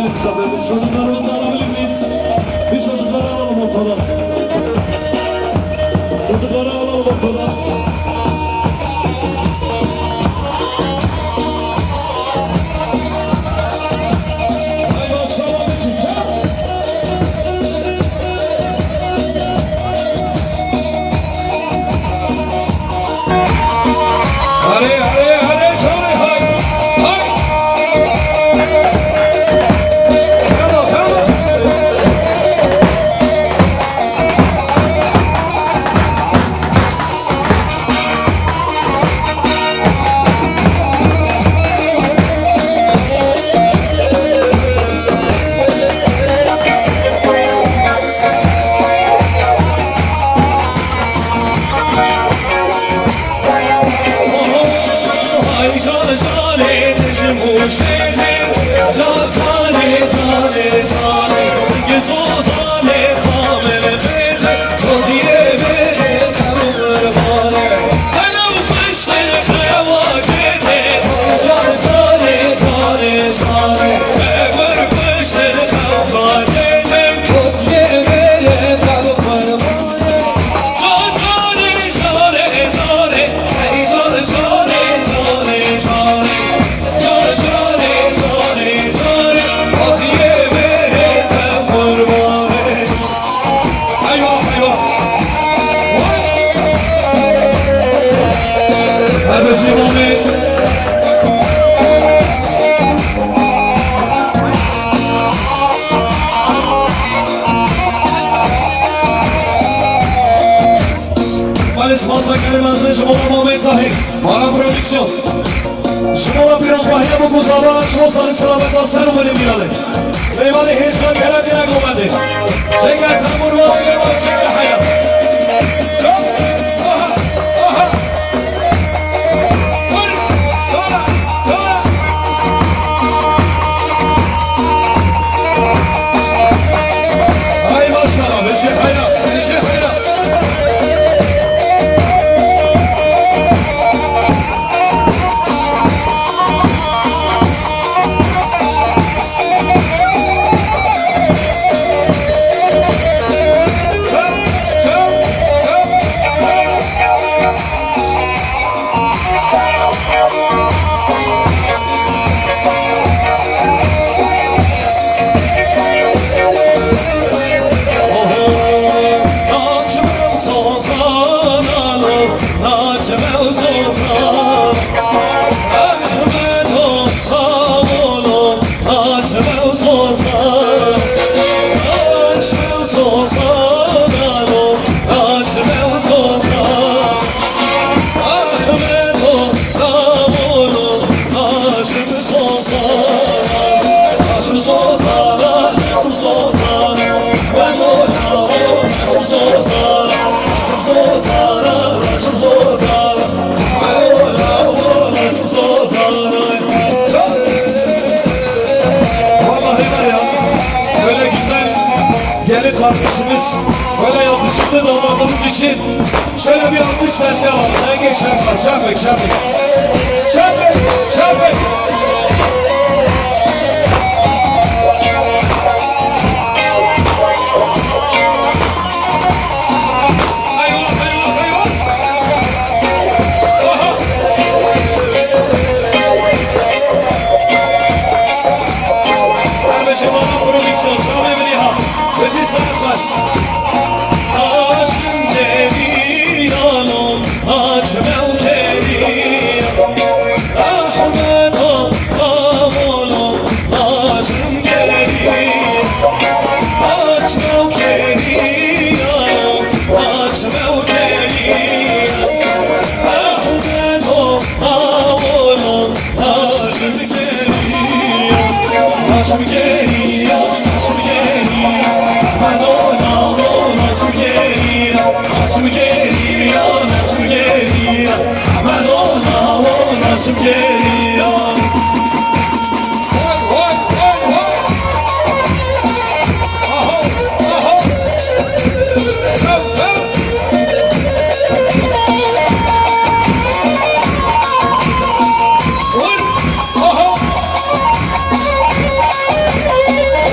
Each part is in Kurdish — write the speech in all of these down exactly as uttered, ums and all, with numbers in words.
Değerli misafirlerimiz, çocuklarımızı alabilir miyiz? Bir çocukları alalım ortadan. Çocukları alalım ortadan. Hay maşallah, bir çocuk. Hadi, hadi, hadi, hadi, hay, hay. Tamam, tamam. Spasa gelê mezin ji bo Mamê Tahîr, Mara Prodüksiyon. Ji bo pîrozbahiya bo ku zava ji bo salî selamet ser û binê mîna de. Mêvanê hêja gerek gerek omedê. Çeke tembûr ve gel çeke heya. Aha, aha. Ay maşallah, beşe hayra, beşe hayra. Vallahi var ya, böyle güzel gelin kardeşimiz, böyle yakışıklı damadımız için şöyle bir alkış sesi alalım. Ege Çapık, Çapık, Çapık. Çapık, Çapık.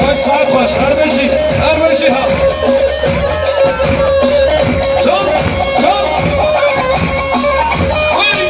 Baş, saet baş, her beşi, her beşi ha. Can, can. Hey.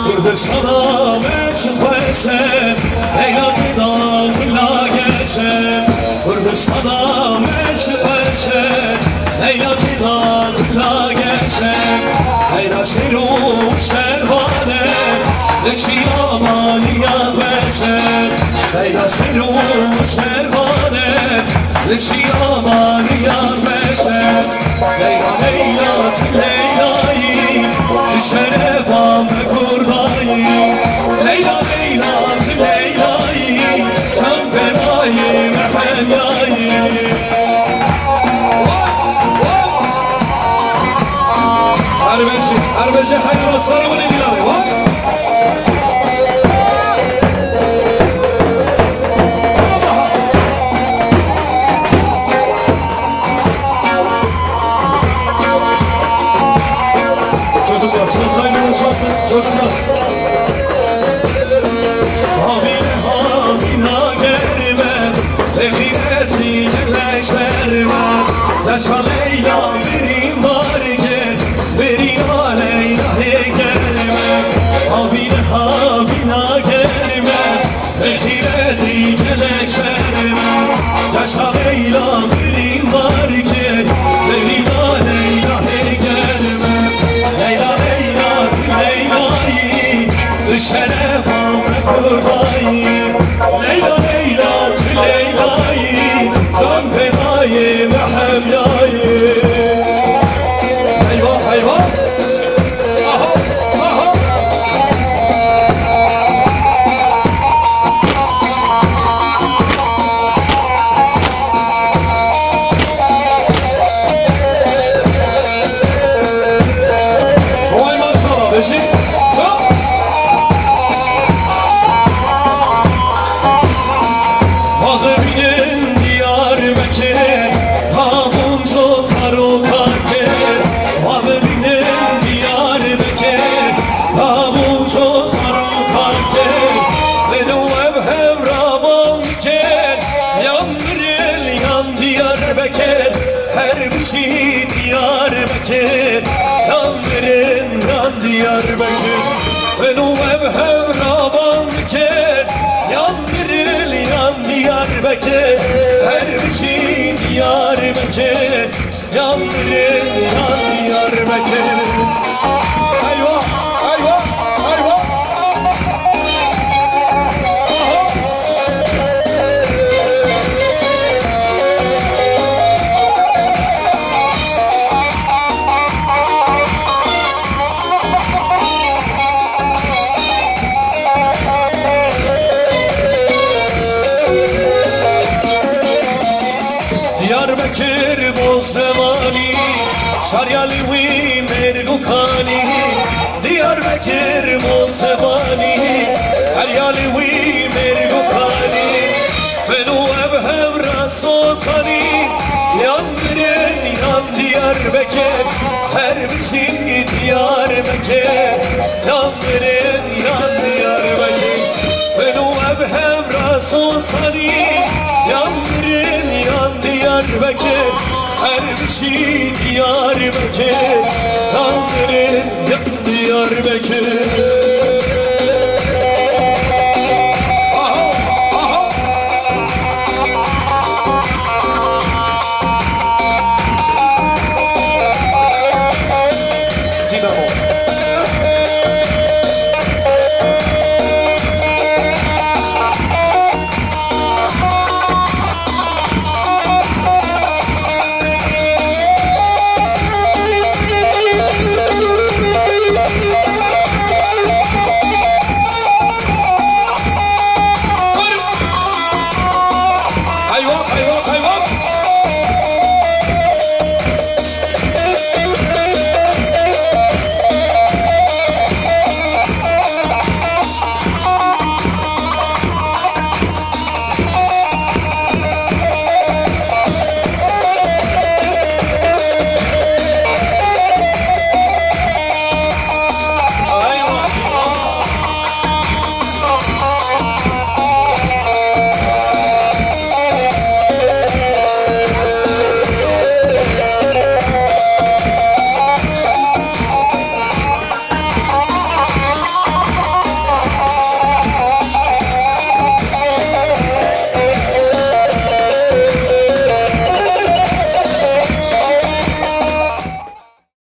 Kurdistana me çi xweş e, Leyla tê da gula geş e. Kurdistana me çi xweş e, Leyla tê da gula geş e. Leyla şêr û şervan e, leşiya maliya xweş e. Leyla şêr û şervan e, leşiya maliya xweş e. Leyla, Leyla, tu Leylayî, tu şerefa me Kurdayî. Leyla, Leyla, tu Leylayî, can fedayî me Henyayî. Her beşi, her beşi heyra sarı mı ne diyorlar? Vay! Çocuklar, sınıf saygını uşaksın. Çocuklar. Havine, havina gelme, emireti gele şerme. Zeşa Leyla birin varge, birina Leyla hê gelme. Min û ev hevra bang kir, yan Miril, yan Diyarbekir, her bijî Diyarbekir, yan Miril, yan Diyarbekir. Eywa, eywa, eywa. Diyarbekir Bostevanî, Şaryalî wî mêrg û kanî. Diyarbekir Bostevanî, Şaryalî wî mêrg û kanî. Min û ev hevra Sozanî, yan Miril, yan Diyarbekir, her bijî Diyarbekir, yan Miril, yan Diyarbekir. Min û ev hevra Sozanî, yan Miril, yan Diyarbekir, her bijî Diyarbekir, yan Miril, yan Diyarbekir.